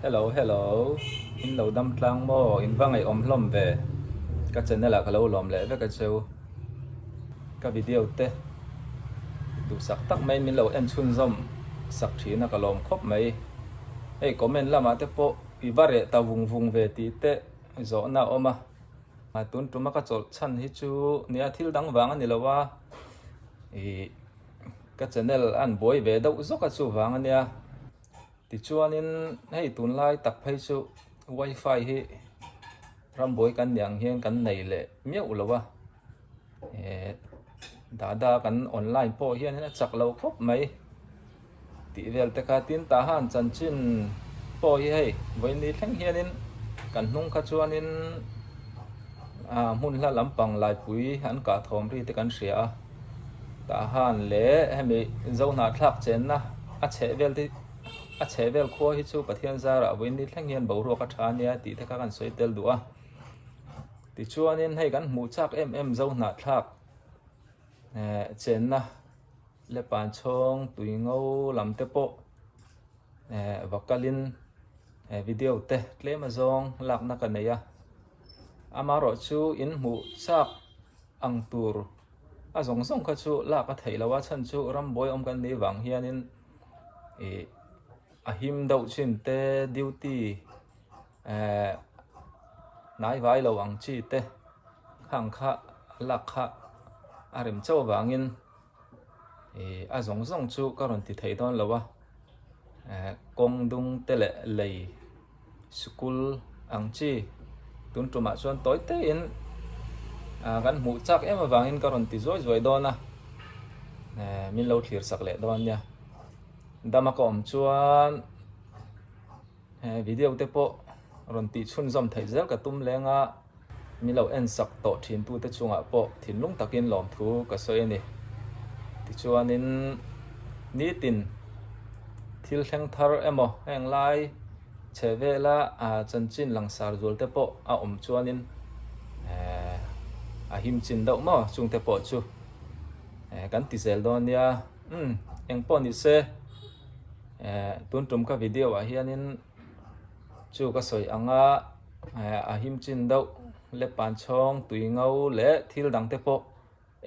Hello hello in lo dam tlang maw in va ngaihawm hlawm ve ka channel ah ka lo lawm leh vek a cheu ka video te duhsak tak mai min lo en chhunzawm sak thin a ka lawm khawp mai hei comment lamah te pawh i va reh ta vung vung ve tih te zawhna a awm a tun tuma ka chawlh chhan hi chu nia thil dang vang a ni lo a ih ka channel a an buai ve deuh zawk a chuvang a nia. Tichuanin hei tunlai tak phei chu wifi hi rambuai kan nih ang hian kan nei leh miauh lo a, eh data kan online pawh hian a chak lo khawp mai tih vel te kha tin tah han chanchin pawh hi hei vawiin thleng hianin kan hnung kha chuanin ah hmun hla lampang laipui an kah thawm ri te kan hria a. Tah han leh hemi Zohnahthlak chenna a chheh vel te a chheh vel khua hi chu Pathian zarah vawiin ni thleng hian boruak a tha ania tih te kha kan sawi tel duh a. Tichuanin hei kan hmuh chak em em Zohnahthlak eh chenna leh panchhawng tui ngo lam te pawh eh va kalin eh video te tlem azawng lakna ka nei a. Amaherawh chu in hmuh chak ang tur a zawng zawng kha chu lak a theih loh a chhan chu rambuai awm kan nih vang hianin ih a him deuh chin te duty eh hnai vai lo ang chi te khang kha lak kha a rem chauh avangin ih a zawng zawng chu ka rawn ti thei dawn lo a eh kawng dung te leh lei. Sikul ang chi tun tumah chuan tawi teiin ah kan hmuh chak em avangin ka rawn ti zuai zuai dawn a eh min lo thlir sak leh dawn nia dama ka awm chuan eh video te pawh rawn tih chhunzawm theih zel ka tum leng a. Min lo en sak tawh thin tute chungah pawh thinlung takin lawmthu ka sawi a ni. Tichuanin nitin thil thleng thar emaw heng lai chhe vela chanchin langsar zual te pawh a awm chuanin eh a him chin deuh maw chungte pawh chu eh kan ti zel dawn nia. Umm engpawh ni se eh tun tum ka video ah hianin chu ka sawi ang a. A him chin deuh leh panchhawng tui ngo leh thil dang te pawh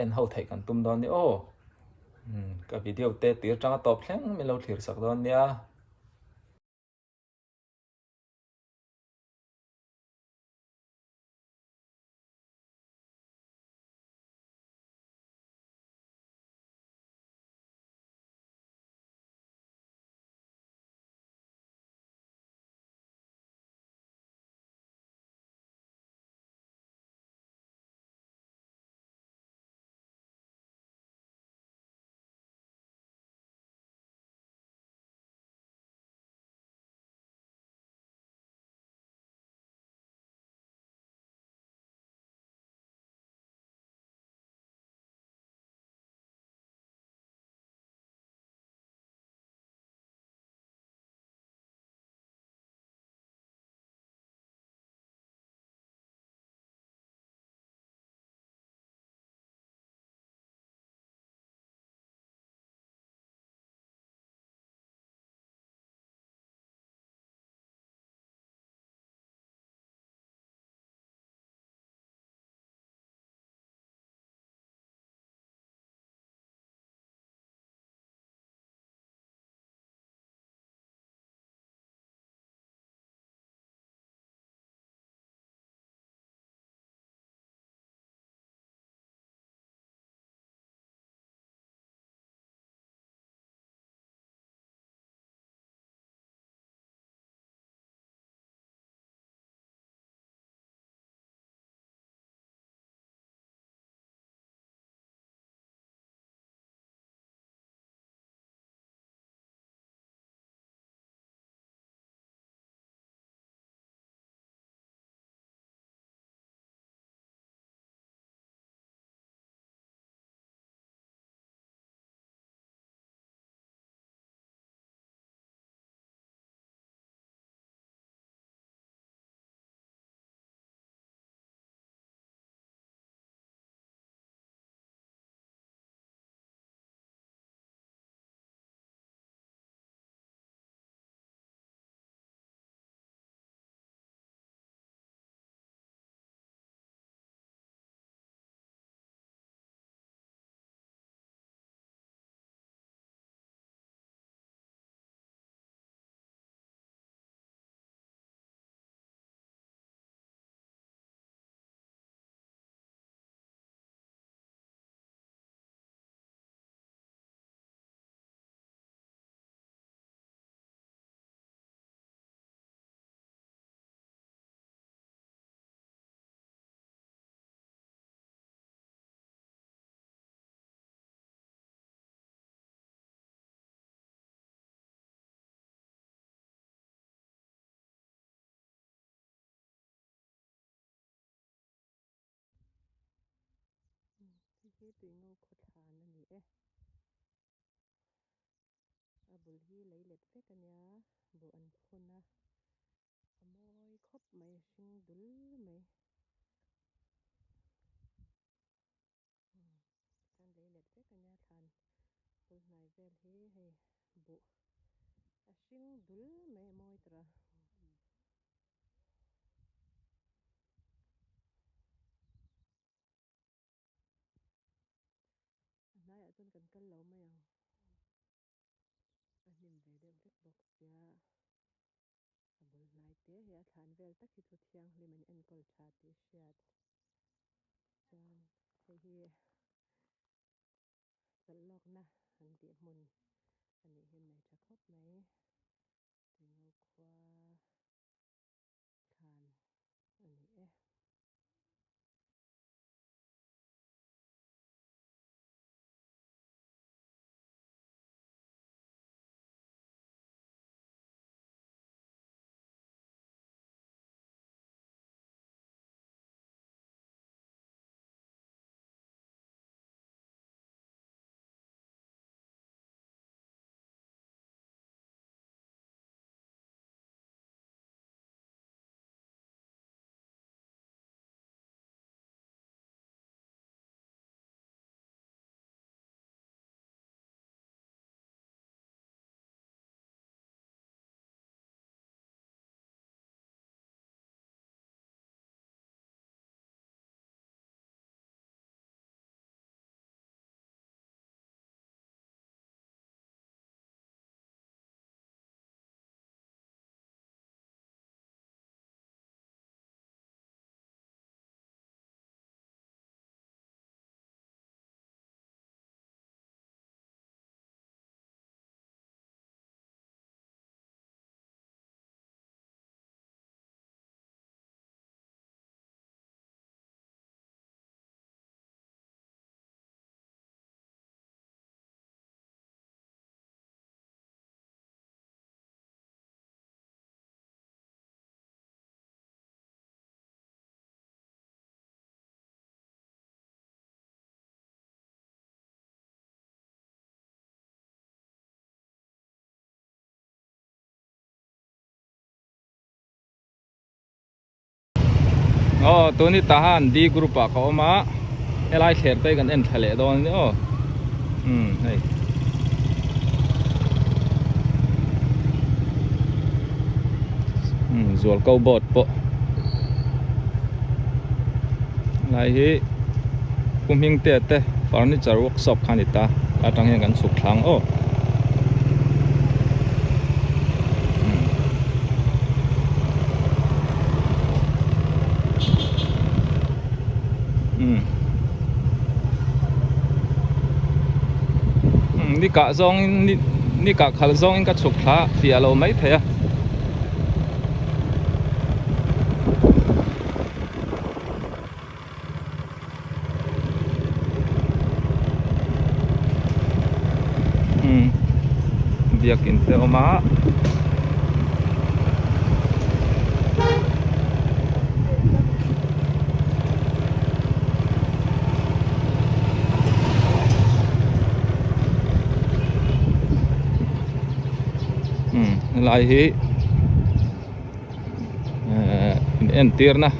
en ho theih kan tum dawn nia aw ka video te tir tanga tawp thleng min lo thlir sak dawn nia. hi tuingo khawthlan a ni e. A bul hi lei let vek a nia buh an phun a a mawi khawp mai a hring dul mai tikhan lei let vek a nia thlan bul hnai vel hi hei buh a hring dul mai a mawi tawrh a. A hnaiah chuan kan kal lo mai ang a hnim ve deuh hlek bawk sia a bul hnai te hei a thlan vel tak hi chu thianghlim an enkawl tha tih a hriat chuan hei hi chawlh lawkna an tih hmun a nih hi an nei tha khawp mai tuingo khua thlan a ni e. Aw tun hi tahan D group ah ka awm a helai thler te hi kan en thla leh dawn a ni aw umm hei umm zual ko board pawh helai hi Pu Hmingtea te furniture workshop kha a ni ta atang hian kan chhuk thlang aw. Ni kah zawngin ni kah khalh zawngin ka chhuk thla fiah lo mai thei a. Biakin te a awm a. Helai hi in entirna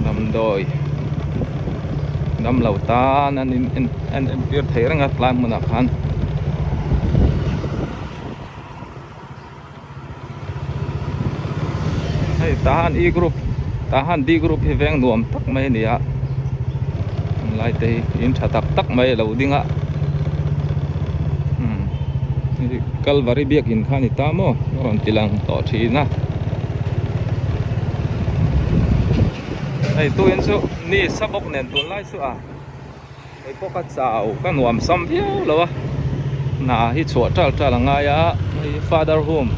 damdawi damlo tan an in an entir thei reng a tlai hmunah khan. Hei tahan E group tahan D group hi veng nuam tak mai a ni a lai te hi in tha tak tak mai a lo ding a umm Kalvari biakin kha a ni ta maw a rawn ti lang tawh thin a hei tuin chu ni sa bawk nen tunlai chu a. Hei pawh ka chau ka nuam sam viau lo a hna hi chhuah tal tal a ngai a hei father home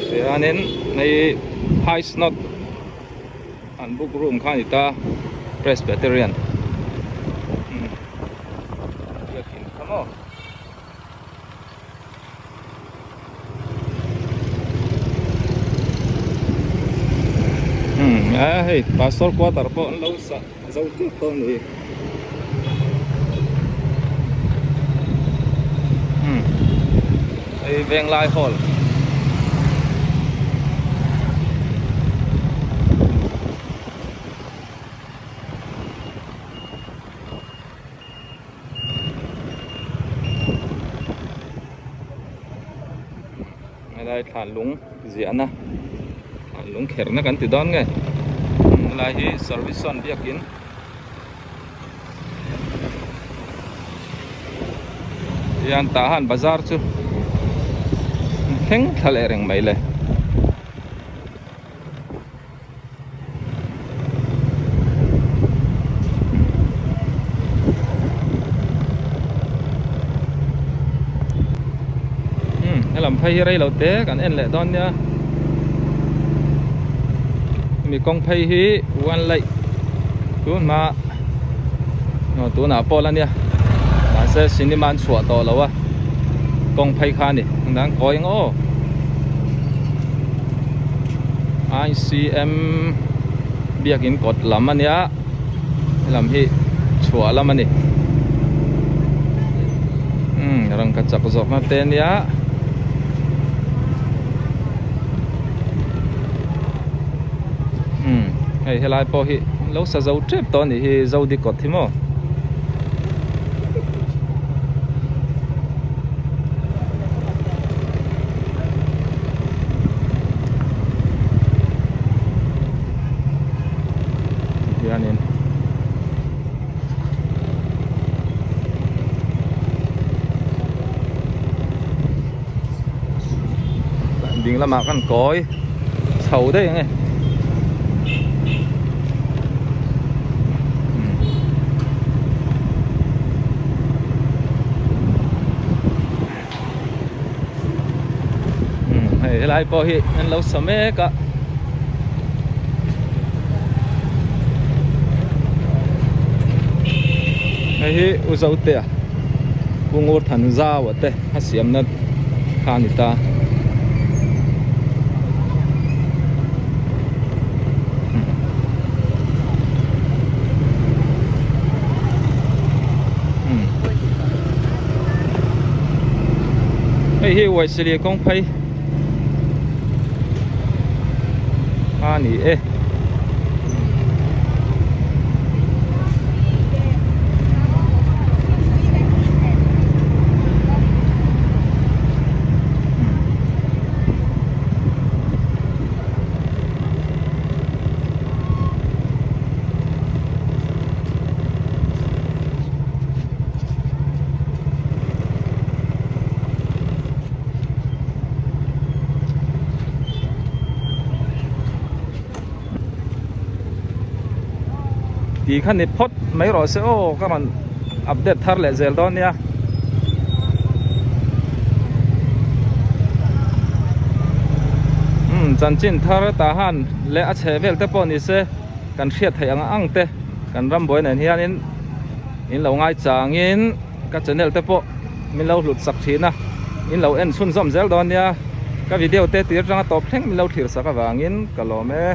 tihianin hei high snot an book room kha a ni ta presbyterian biakin kha maw. A hei pastor quarter pawh an lo sa zo tep tawh a ni umm hei venglai hall. Helai thlan lung ziahna thlan lung kherhna kan ti dawn nge helai hi service zone biakin hian tah han bazar chu thleng thla leh reng mai le. Helam phei hi rei lo te kan en leh dawn nia hemi kawng phei hi one light tun hma aw tunah pawh la nia mahse cinema an chhuah tawh lo a kawng phei kha a ni engdang kawi ang aw. ICM biakin kawt lam a nia helam hi chhuah lam a ni umm rangka chak zawkna te a nia umm hei helai pawh hi lo sa zo tep tawh a nih hi zodi kawt hi maw. Hianin ding lamah kan kawi chho daih ang e. Hei helai pawh hi an lo sa mek a hei hi u Zotea Pu Ngurthanzaua te a siamna kha a ni ta. Hei hi Uaisili kawng phei a ni e. Ti kha ni phawt mai rawh se aw ka rawn update thar leh zel dawn nia. Umm chanchin thar tah han leh a chheh vel te pawh ni se kan hriat theih ang ang te kan rambuai nen hianin in lo ngai changin ka channel te pawh min lo hlut sak thin a in lo en chhunzawm zel dawn nia ka video te tir atanga tawp thleng min lo thlir sak avangin ka lawm e.